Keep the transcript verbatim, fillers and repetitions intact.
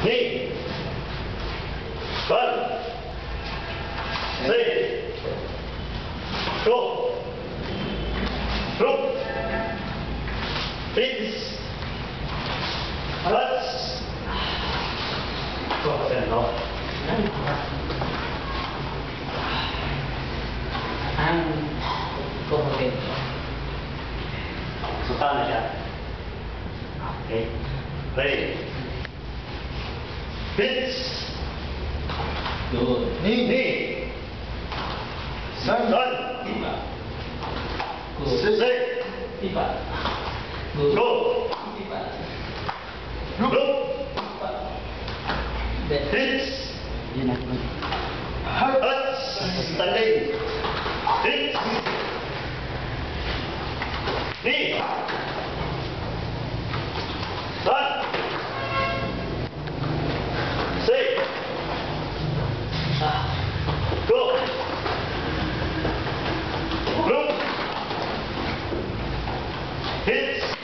Ni. One. Say. Go. Look. Please. Touch. Go, sir, no? Ang kukulit. Suka na siya. Okay. Ready. Hits. Doon. Ni. Ni. San. San. Iba. Ku. Se. Se. Iba. Ku. Go. Iba. Look. Look. Iba. Hits. Yan ako. Hats. Standing. Hits. Ni. San. Say. Go. Look. Hits.